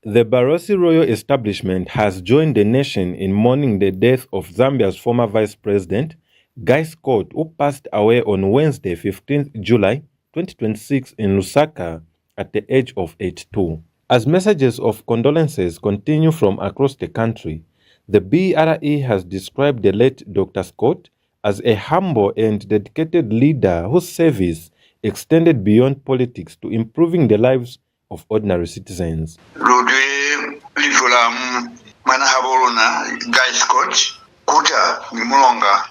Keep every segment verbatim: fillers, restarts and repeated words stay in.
The Barotse royal establishment has joined the nation in mourning the death of Zambia's former vice president, Guy Scott, who passed away on Wednesday, fifteenth July twenty twenty-six, in Lusaka at the age of eighty-two. As messages of condolences continue from across the country, the B R E has described the late Doctor Scott as a humble and dedicated leader whose service extended beyond politics to improving the lives of ordinary citizens. Lu utwile lifu la m-, mwanahabo luna, Guy Scott, kuta ni mulonga.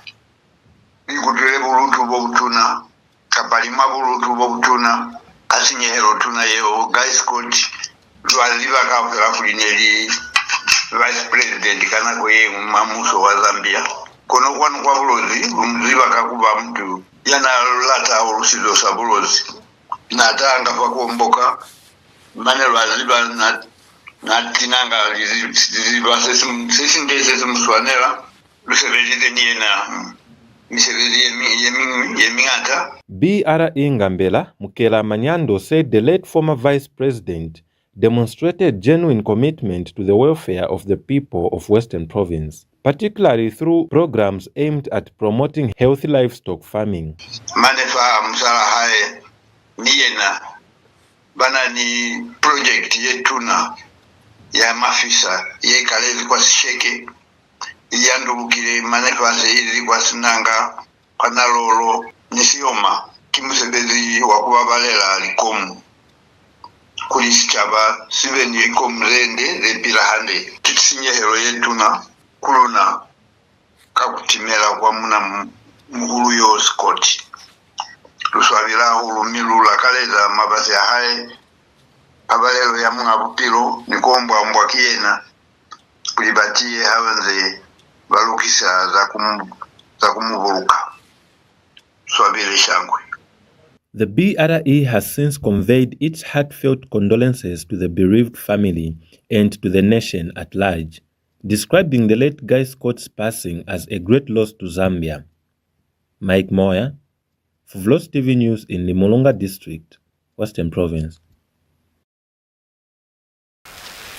Ni ikutwile bulutu bo butuna, kapa lima bulutu bo butuna, ka sinyehelo tuna yeo. Guy Scott, lwa ziba kaufela kuli ne li vice president ka nako ye ñwi mwa muso wa Zambia. Kono kwanu kwa Bulozi, lu mu ziba ka ku ba mutu ya na lata hahulu sizo sa Bulozi. Na tahanga fa ku omboka, mane lwa ziba na, na tinanga lizi-, liziba se si, se sinde se si mu swanela. Lu sebelize ni yena misebezi ye mi-, ye miñwi ye miñata. B R E Ngambela, Mukela Manyando, said the late former vice president demonstrated genuine commitment to the welfare of the people of Western Province, particularly through programs aimed at promoting healthy livestock farming. Mane fa musala hae ni yena ba na ni project ye tuna ya mafisa ye ikalezi kwa Sesheke, i yandulukile mane fa se i li kwa Senanga, kwa Nalolo ni Sioma. Ki musebezi wa ku babalela likomu kuli sicaba si be ni likomu ze nde ze pila hande. Ki sinyehelo ye tuna ku luna ka ku timela kwa muna mu-, muhulu yo Scott. Lu swabile hahulu, mi lu lakaleza mabasi a hae, pabalelo ya Muñ'a Bupilo, ni ku ombwa-ombwa ki yena kuli ba tiye ha ba nze ba lukisa za ku mu, za ku mu buluka. Swabile shangwe. The B R E has since conveyed its heartfelt condolences to the bereaved family and to the nation at large, describing the late Guy Scott's passing as a great loss to Zambia. Mike Moya, Fuvlos T V News in Limulunga District, Western Province.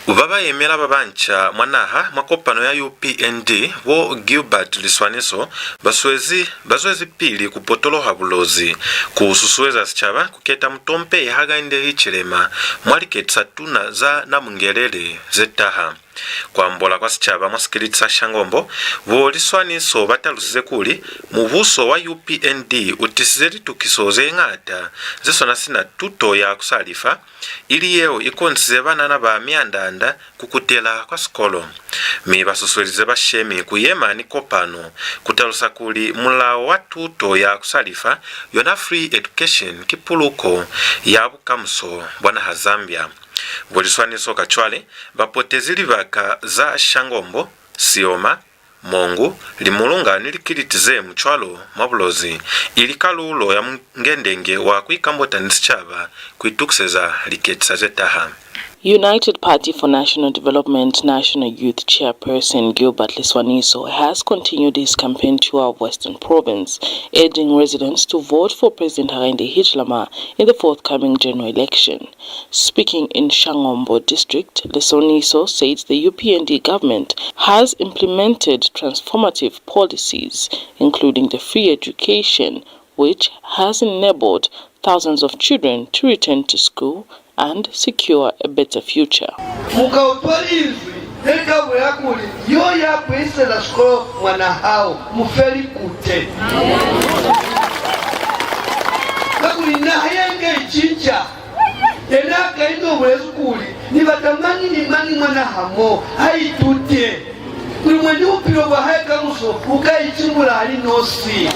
Ba ba yemela ba banca mwa naha mwa kopano ya U P N D, bo Gilbert Liswaniso, ba swezi, ba zwezipili ku potoloha Bulozi, ku susueza sicaba ku keta mutompehi Hakainde Hichilema mwa liketi sa tuna za Namungelele ze taha. Ku ambola kwa sicaba mwa sikiliti sa Shangombo, bo Liswaniso ba talusize kuli mubuso wa U P N D u tisize litukiso ze ñata ze swana sina tuto ya ku sa lifa, ili yeo i konisize banana ba mianda-anda ku kutela kwa sikolo. Mi ba susuelize bashemi ku yema ni kopano, ku talusa kuli mulao wa tuto ya ku sa lifa, yona free education, ki puluko ya bukamuso bwa naha Zambia. Bo Liswaniso ka cwale ba potezi libaka za Shangombo, Sioma, Mongu, Limulunga ni likiliti ze ñwi cwalo mwa Bulozi, ili kalulo ya mungendenge wa ku ikambota ni sicaba ku itukiseza liketisa ze taha. United Party for National Development National Youth Chairperson Gilbert Liswaniso has continued his campaign tour of Western Province, urging residents to vote for President Hakainde Hichilema in the forthcoming general election. Speaking in Shangombo district, Liswaniso said the U P N D government has implemented transformative policies, including the free education, which has enabled thousands of children to return to school and secure a better future. Mu ka utwa linzwi le li ka bulela kuli, "Yo ya kwiseza sikolo mwana hao, mu fe likute." Kakuli naha ye nge i cinca. Yena Hakainde u bulezi kuli, "Ni bata mañi ni mañi mwa naha mo a itute, kuli mwendi bupilo bwa hae kamuso bu ka icimbula a li nosi.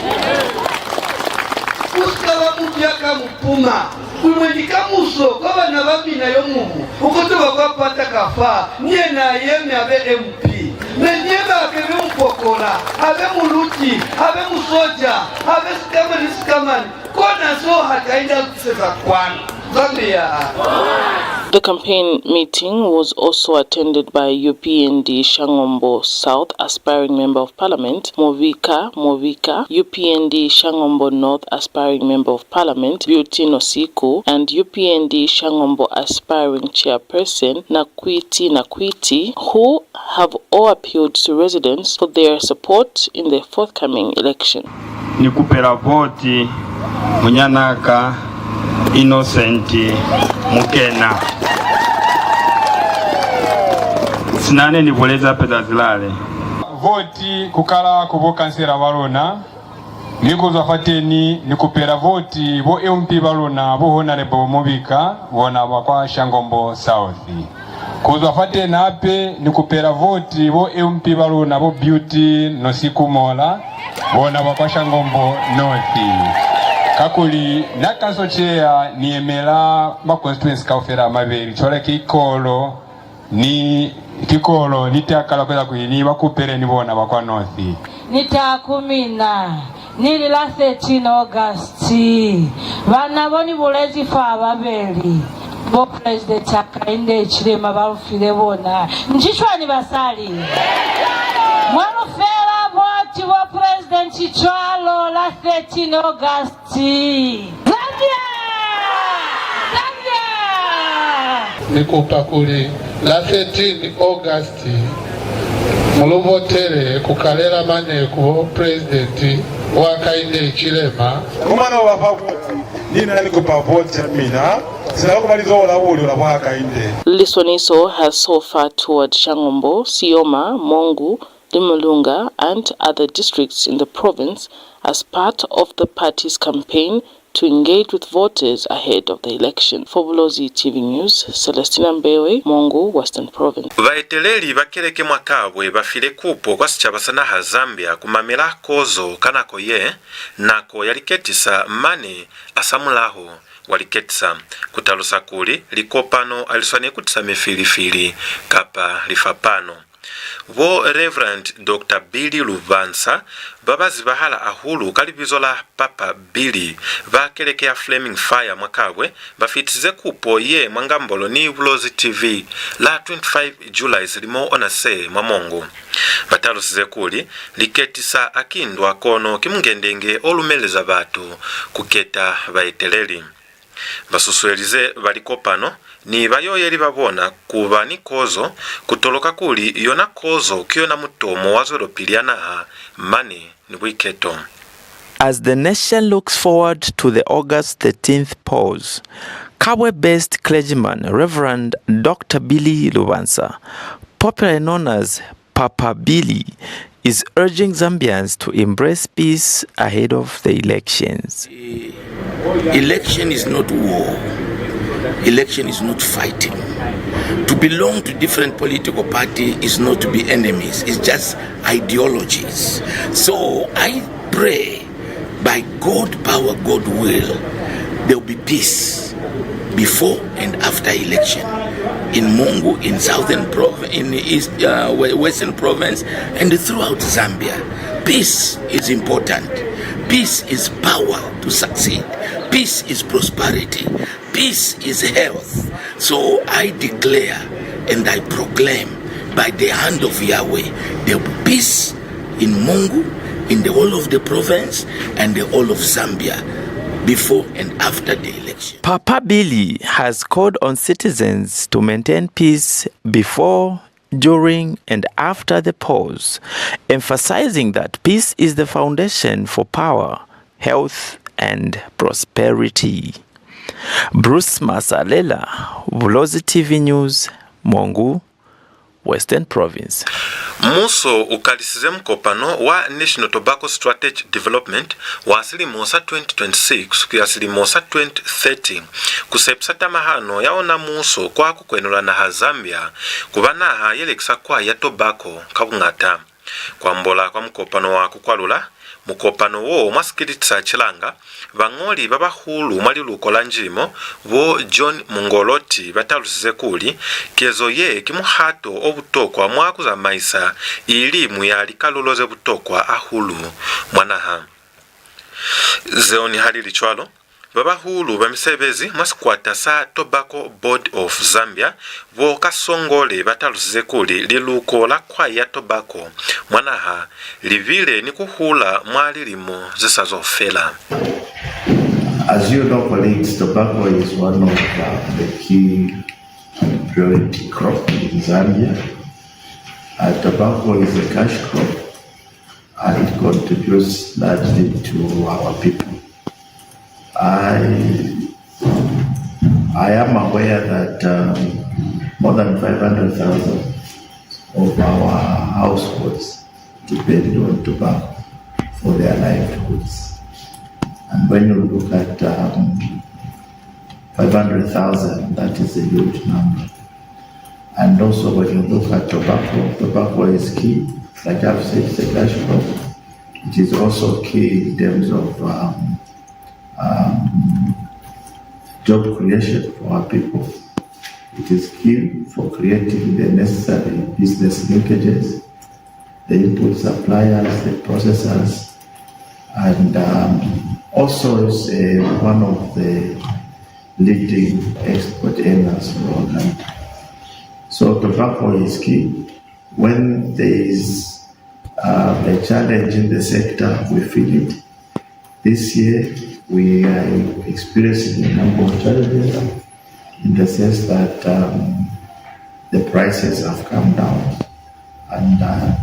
Ku si ka ba mutu ya ka mu puma, kuli mwendi kamuso kwa bana ba mina yo muñwi u ko to ba kwa pata ka fa, ni yena a yeme a be M P. Ne ni yeme a be mupokola, a be muluti, a be musoja, a be sikamani sikamani." Kona seo Hakainde a lu tiseza kwanu. Zambia. The campaign meeting was also attended by U P N D Shangombo South aspiring Member of Parliament, Mubika Mubika, U P N D Shangombo North aspiring Member of Parliament, Beauty Nosiku, and U P N D Shangombo aspiring chairperson, Nakwiti Nakwiti, who have all appealed to residents for their support in the forthcoming election. Ni kupela voti munyanaka Innocent Mukena. Sina ne ni bulezi hape zazi lale. Voti ku kala ku bo kansela ba luna, mi ku zwa fateni ni kupela voti bo M P ba luna bo Honorable Mubika, bona ba kwa Shangombo South. Ku zwa fateni hape ni kupela voti bo M P ba luna bo Beauty Nosiku Mola, bona ba kwa Shangombo North. Kakuli na council chair ni yemela ma constituency kaufela a mabeli, cwale ki Ikolo ni, ki Ikolo ni Takala, kueza kuli ni ba kupele ni bona ba kwa North. Ni ta ku mina. Ni li la thirteen August, bana bo ni bulezi fa babeli, bo President Hakainde Hichilema ba lu file bona. Nji cwañi basali? Mwa lu fela voti bo President cwalo la thirteen August. Zambia! Zambia! Ni kupa kuli la thirteen August mu lu votele ku kalela mane ku bo President wa Hakainde Hichilema. Ku mano ba fa voti, ni na ni kupa voti ya mina, sina ku ba lizoho la bulyo la bo Hakainde. Liswaniso has so far toured Shangombo, Sioma, Mongu, Limulunga and other districts in the province as part of the party's campaign to engage with voters ahead of the election. For Bulozi T V News, Celestina Mbewe, Mongu, Western Province. Baeteleli ba keleke mwa Kabwe ba file kupo kwa sicaba sa naha Zambia ku mamela kozo ka nako ye, nako ya liketisa mane asamulaho wa liketisa, ku talusa kuli likopano a li swaneli ku tisa mifilifili kapa lifapano. Bo Reverend Doctor Billy Lubansa, ba ba zibahala ahulu ka libizo la Papa Billy, ba keleke ya Flaming Fire mwa Kabwe, ba fitisize kupo ye mwa Ngambolo ni Bulozi T V la twenty-five July silimo ona se mwa Mongu. Ba talusize kuli, liketisa a ki ndwa kono ki mungendenge o lumeleza batu ku keta baeteleli. Ba susuelize ba likopano ni bayoyeli ba bona ku ba ni kozo, ku toloka kuli yona kozo ki yona mutomo wa zwelopili ya naha mane ni buiketo. As the nation looks forward to the August thirteenth polls, Kabwe-based clergyman Reverend Doctor Billy Lubansa, popularly known as Papa Billy, is urging Zambians to embrace peace ahead of the elections. Election is not war. Election is not fighting. To belong to different political party is not to be enemies. It's just ideologies. So I pray by God power, God will, there will be peace before and after election in Mongu, in Southern Prov-, in East, uh, we-, Western Province, and throughout Zambia. Peace is important. Peace is power to succeed. Peace is prosperity. Peace is health. So I declare and I proclaim by the hand of Yahweh, there will be peace in Mongu, in the whole of the province, and the whole of Zambia before and after the election. Papa Billy has called on citizens to maintain peace before, during, and after the polls, emphasizing that peace is the foundation for power, health, and prosperity. Bruce Masalela, Bulozi T V News, Mongu, Western Province. Muuso u kalisize mukopano wa National Tobacco Strategy Development wa silimo sa twenty twenty-six ku ya silimo sa twenty thirty, ku sepisa tamahano ya ona muuso kwa ku kwenula naha Zambia ku ba naha ye lekisa kwai ya tobacco ka buñata. Ku ambola kwa mukopano wa ku kwalula mukopano wo mwa sikiliti sa Chilanga, bañoli ba bahulu mwa liluko la njimo, bo John Mungoloti, ba talusize kuli kezo ye ki muhato o butokwa mwa ku zamaisa ilimu ya likalulo ze butokwa ahulu mwa naha. Zeo niha li li cwalo, Babahulu ba misebezi mwa sikwata sa Tobacco Board of Zambia, bo Kasongole, ba talusize kuli liluko la kwai ya tobacco mwa naha li bile ni ku hula mwa lilimo ze sa zo fela. As you know, colleagues, tobacco is one of, uh, the key priority crop in Zambia. Uh, tobacco is a cash crop and it contributes largely to our people. I, I am aware that, um, more than five hundred thousand of our households depend on tobacco for their livelihoods. And when you look at, um, five hundred thousand, that is a huge number. And also, when you look at tobacco, tobacco is key. Like I've said, it's a cash crop. It is also key in terms of, um, um, job creation for our people. It is key for creating the necessary business linkages, the input suppliers, the processors, and, um, also is, uh, one of the leading export earners for our country. So tobacco is key. When there is, uh, a challenge in the sector, we feel it. This year, we are experiencing a number of challenges in the sense that, um, the prices have come down, and, uh,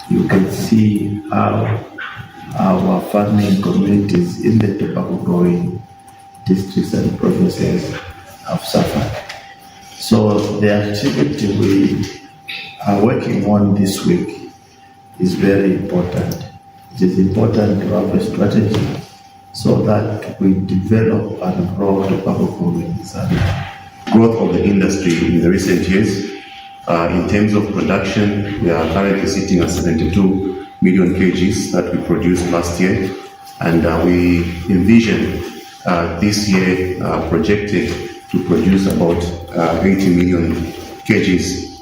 you can see how our farming communities in the tobacco growing districts and provinces have suffered. So the activity we are working on this week is very important. It is important to have a strategy so that we develop and grow tobacco growing in Zambia. Growth of the industry in the recent years, uh, in terms of production, we are currently sitting at seventy-two million kgs that we produced last year, and, uh, we envision, uh, this year, uh, projected to produce about, uh, eighty million kgs.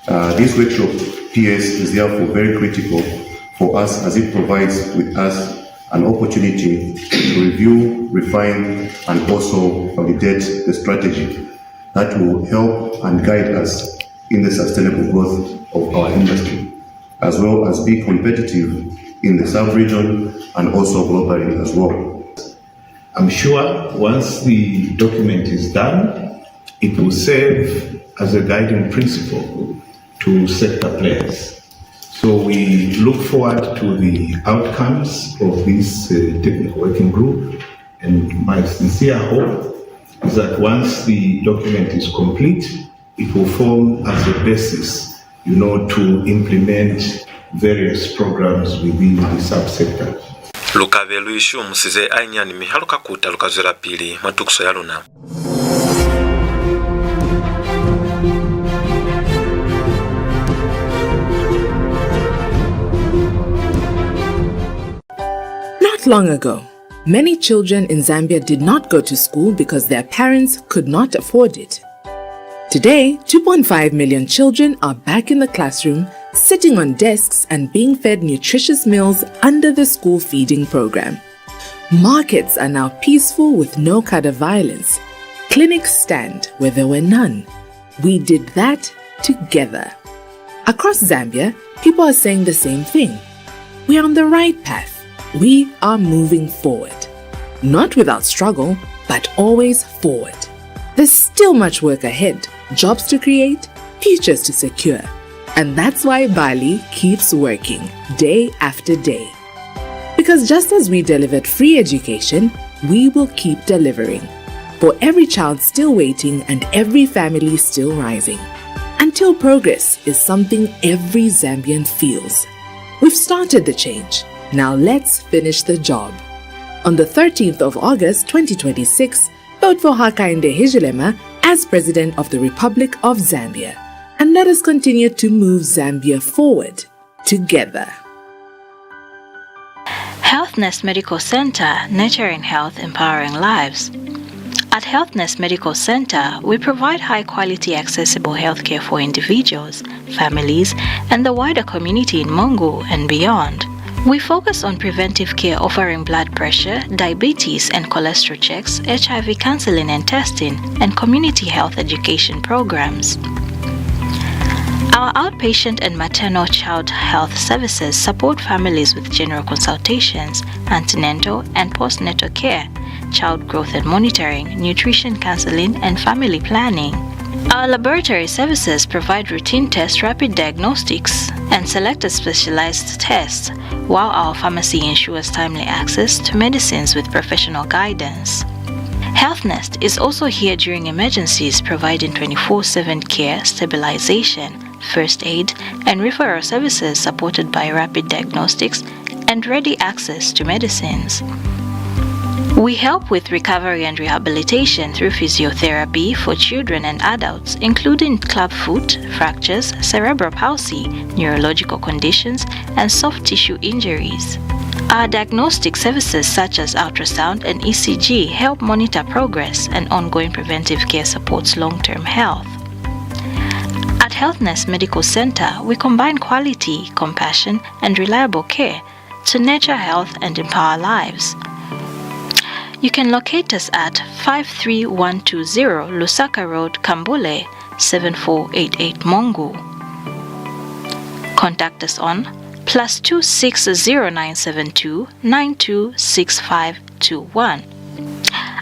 Uh, this workshop, P S, is therefore very critical for us as it provides with us an opportunity to review, refine, and also validate the strategy that will help and guide us in the sustainable growth of our industry, as well as be competitive in the sub-region and also globally as well. I'm sure once the document is done, it will serve as a guiding principle to sector players. So we look forward to the outcomes of this, uh, technical working group, and my sincere hope is that once the document is complete, it will form as a basis, you know, to implement various programs within the subsector. Lu ka be lu ishumusize hainyani, mi ha lu ka kuta, lu ka zwelapili mwa tukiso ya luna. Not long ago, many children in Zambia did not go to school because their parents could not afford it. Today, two point five million children are back in the classroom, sitting on desks and being fed nutritious meals under the school feeding program. Markets are now peaceful with no cadre violence. Clinics stand where there were none. We did that together. Across Zambia, people are saying the same thing. We are on the right path. We are moving forward. Not without struggle, but always forward. There's still much work ahead, jobs to create, futures to secure. And that's why Bali keeps working day after day. Because just as we delivered free education, we will keep delivering for every child still waiting and every family still rising. Until progress is something every Zambian feels. We've started the change. Now let's finish the job. On the thirteenth of August twenty twenty-six, vote for Hakainde Hichilema as President of the Republic of Zambia. And let us continue to move Zambia forward together. Health Nest Medical Center, nurturing health, empowering lives. At Health Nest Medical Center, we provide high-quality, accessible healthcare for individuals, families, and the wider community in Mongu and beyond. We focus on preventive care, offering blood pressure, diabetes, and cholesterol checks, H I V counseling and testing, and community health education programs. Our outpatient and maternal child health services support families with general consultations, antenatal, and postnatal care, child growth and monitoring, nutrition counseling, and family planning. Our laboratory services provide routine tests, rapid diagnostics, and selected specialized tests, while our pharmacy ensures timely access to medicines with professional guidance. Health Nest is also here during emergencies, providing twenty-four seven care, stabilization, first aid, and referral services supported by rapid diagnostics and ready access to medicines. We help with recovery and rehabilitation through physiotherapy for children and adults, including club foot, fractures, cerebral palsy, neurological conditions, and soft tissue injuries. Our diagnostic services such as ultrasound and E C G help monitor progress, and ongoing preventive care supports long-term health. At Health Nest Medical Center, we combine quality, compassion, and reliable care to nurture health and empower lives. You can locate us at five three one two zero Lusaka Road, Kambule, seven four eight eight Mongu. Contact us on plus two six zero nine seven two nine two six five two one.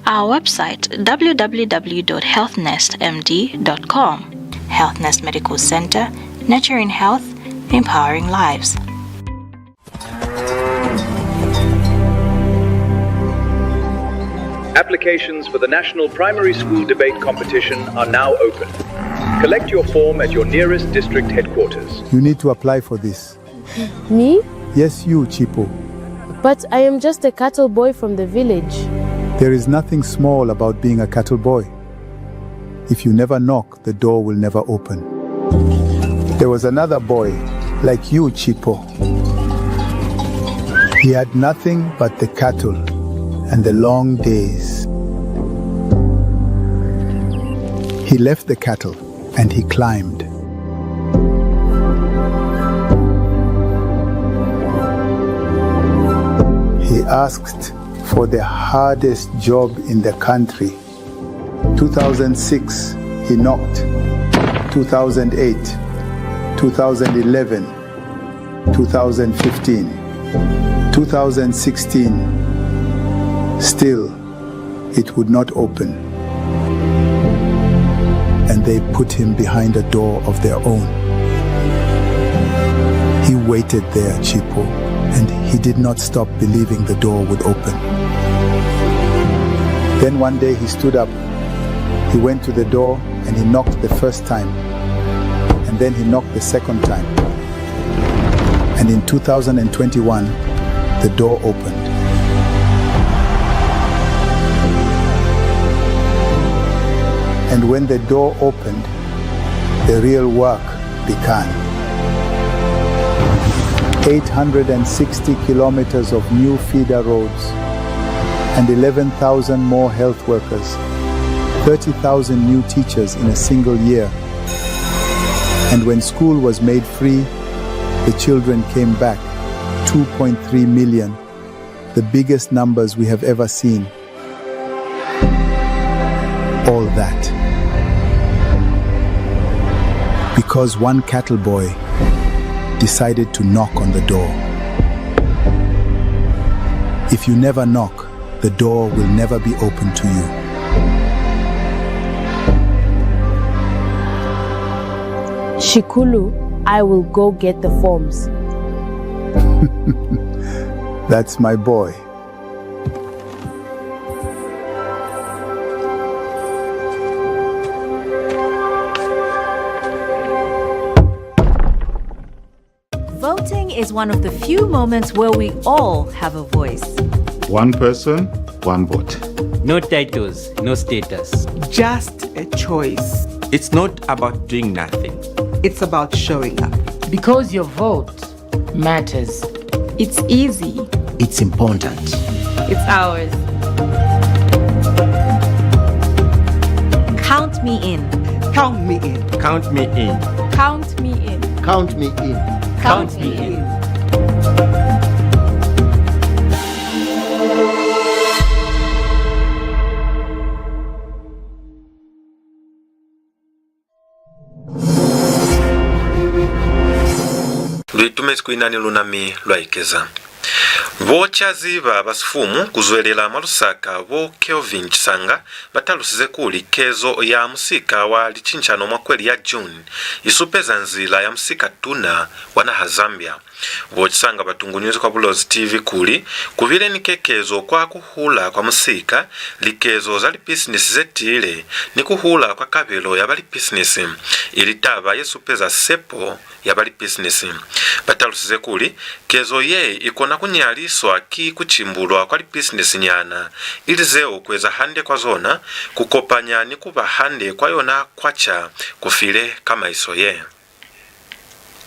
Our website, w w w dot health nest m d dot com. Health Nest Medical Center, nurturing health, empowering lives. Applications for the National Primary School Debate Competition are now open. Collect your form at your nearest district headquarters. You need to apply for this. Me? Yes, you, Chipo. But I am just a cattle boy from the village. There is nothing small about being a cattle boy. If you never knock, the door will never open. There was another boy like you, Chipo. He had nothing but the cattle and the long days. He left the cattle and he climbed. He asked for the hardest job in the country. Two thousand six, he knocked. Two thousand eight, two thousand eleven, two thousand fifteen, two thousand sixteen. Still, it would not open. And they put him behind a door of their own. He waited there, Chipo, and he did not stop believing the door would open. Then one day he stood up, he went to the door, and he knocked the first time, and then he knocked the second time. And in two thousand and twenty-one, the door opened. And when the door opened, the real work began. Eight hundred and sixty kilometers of new feeder roads and eleven thousand more health workers, thirty thousand new teachers in a single year. And when school was made free, the children came back, two point three million, the biggest numbers we have ever seen. All that because one cattle boy decided to knock on the door. If you never knock, the door will never be open to you. Shikulu, I will go get the forms. That's my boy. Voting is one of the few moments where we all have a voice. One person, one vote. No titles, no status. Just a choice. It's not about doing nothing. It's about showing up. Because your vote matters. It's easy. It's important. It's ours. Count me in. Count me in. Count me in. Count me in. Count me in. Count me in. Lu itumezi ku ina ni luna mi lwa ekeza. Bo caziba ba sifumu ku zwelela mwa Lusaka, bo Kelvin Chisanga, ba talusize kuli kezo ya musika wa licincano mwa kweli ya June i supeza nzila ya musika tuna wa naha Zambia. Bo Chisanga ba tungunyuzi kwa Bulozi T V kuli ku bile ni kekezo kwa ku hula kwa musika, likezo za lipisinisi ze tiile, ni ku hula kwa kabelo ya ba lipisinisi, ili taba ye supeza sepo ya ba lipisinisi. Ba talusize kuli kezo ye i kona ku nyaliswa ki ku cimbulwa kwa lipisinisi nyana, ili zeo ku eza hande kwa zona, ku kopanya ni ku ba hande kwa yona kwacha ku file kamaiso ye.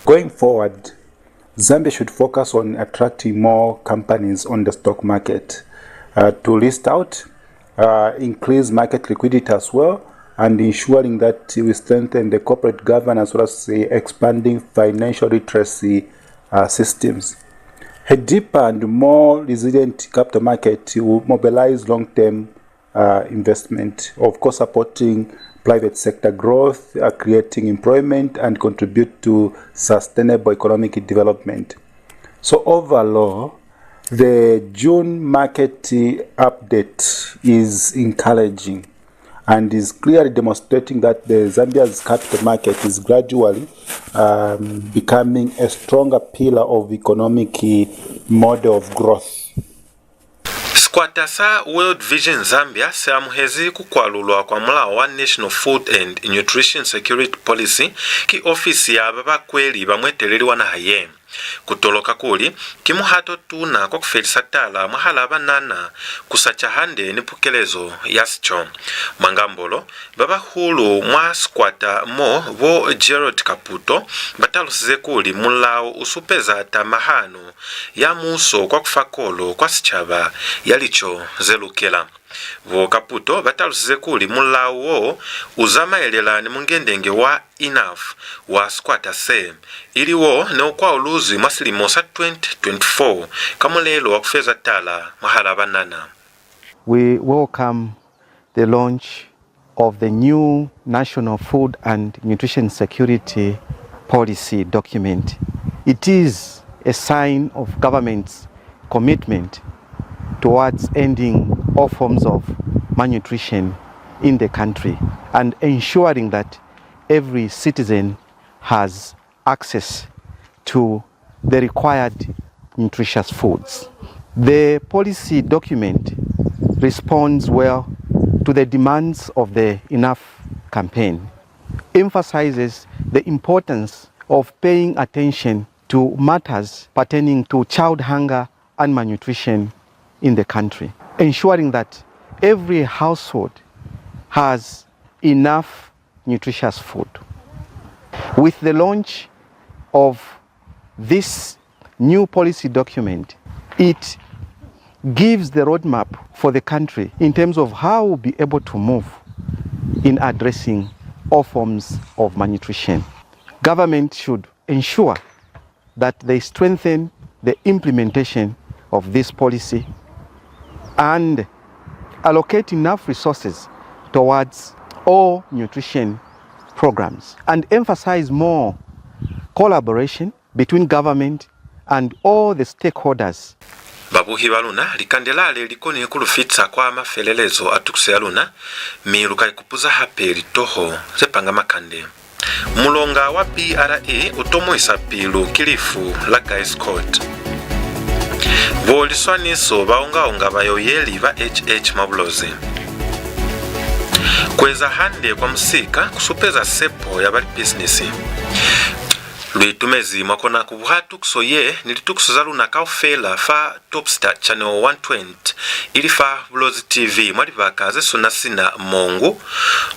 Going forward, Zambia should focus on attracting more companies on the stock market, uh, to list out, uh, increase market liquidity as well, and ensuring that we strengthen the corporate governance as well as the expanding financial literacy, uh, systems. A deeper and more resilient capital market will mobilize long-term uh, investment, of course, supporting private sector growth, uh, creating employment, and contribute to sustainable economic development. So overall, the June market update is encouraging and is clearly demonstrating that the Zambia's capital market is gradually, um, becoming a stronger pillar of economic model of growth. Sikwata sa World Vision Zambia si amuhezi ku kwalulwa kwa mulao wa National Food and Nutrition Security Policy ki ofisi ya ba ba kweli ba mueteleli wa naha ye. Ku toloka kuli ki muhato tuna kwa ku felisa tala mwahalaa banana ku sa ca hande ni pukelezo ya sico. Mwa ngambolo, ba bahulu mwa sikwata mo bo Gerald Kaputo ba talusize kuli mulao u supeza tamahano ya muuso kwa ku fa kolo kwa sicaba ya lico ze lukela. Bo Kaputo ba talusize kuli mulao wo u zamaelela ni mungendenge wa Enough wa sikwata se, ili wo ne u kwauluzwi mwa silimo sa twenty twenty-four ka mulelo wa ku feza tala mwahalaa banana. We welcome the launch of the new National Food and Nutrition Security Policy document. It is a sign of government's commitment towards ending all forms of malnutrition in the country and ensuring that every citizen has access to the required nutritious foods. The policy document responds well to the demands of the Enough campaign, emphasizes the importance of paying attention to matters pertaining to child hunger and malnutrition in the country, ensuring that every household has enough nutritious food. With the launch of this new policy document, it gives the roadmap for the country in terms of how we'll be able to move in addressing all forms of malnutrition. Government should ensure that they strengthen the implementation of this policy and allocate enough resources towards all nutrition programs and emphasize more collaboration between government and all the stakeholders. Babuhi ba luna, likande lale li konile ku lu fitisa kwa mafelelezo a tukiso ya luna, mi lu ka ikupuza hape litoho ze panga makande. Mulonga wa B R E u tomoisa pilu ki lifu la Guy Scott. Bo liswaniso ba onga-onga bayoyeli ba H H mwa Bulozi. Ku eza hande kwa musika ku supeza sepo ya ba lipisinisi. Lu itumezi mwa kona ku buha tukiso ye ni litukiso za luna kaufela fa Topstar Channel one twenty, ili fa Bulozi T V mwa libaka ze swana sina Mongu,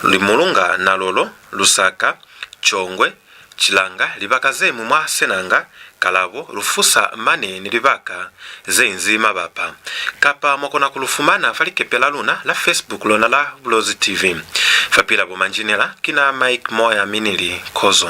Limulunga, Nalolo, Lusaka, Chongwe, Chilanga, libaka ze ñwi mwa Senanga, Kalabo, Lufusa mane ni libaka ze inzi mabapa. Kapa mwa kona ku lu fumana fa likepe la luna la Facebook lona la Bulozi T V. Fapil'a bo manjinela, ki na Mike Moya mi ni li, Kozo.